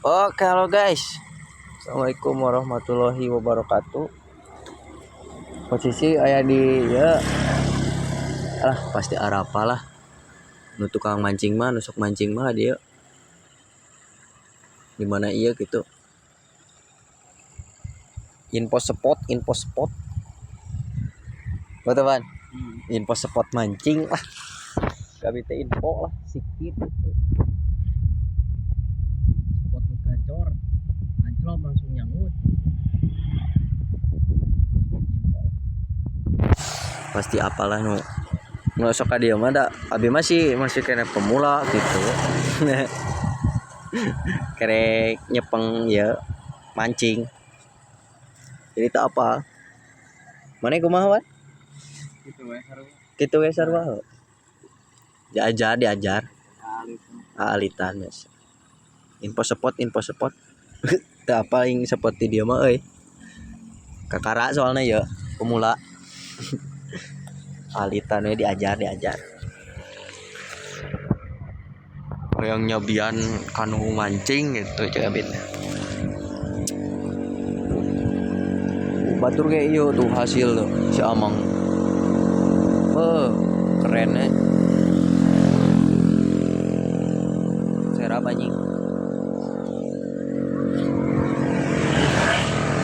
Oke, halo guys. Assalamualaikum warahmatullahi wabarakatuh. Posisi aya di ya ah pasti arapa lah. Nu tukang mancing mah, nusuk mancing mah dia. Di mana iya gitu. Info spot, info spot. Betul, Pan? Info spot mancing lah. Kami teh info lah sikit gitu. Spot nu gacor. Anclop langsung nyangut. Pasti apalah nu nu sok ka dieu mah da abi mah masih kena pemula gitu. Kerek nyepeng ya mancing. Jadi tak apa. Mana kumaha, Wan? Gitu we sarua. Kitu we sarua. Diajar, diajar. Alitan biasa. Info spot, info spot. Teu apa yang spot di dieu mah euy. Kakara soalnya ya pemula. Alitan we diajar, diajar. Yang nyobian kanu mancing gitu cek abin. Batur kayak iyo tuh hasil tuh si Amang. Keren ya. Serap anjing.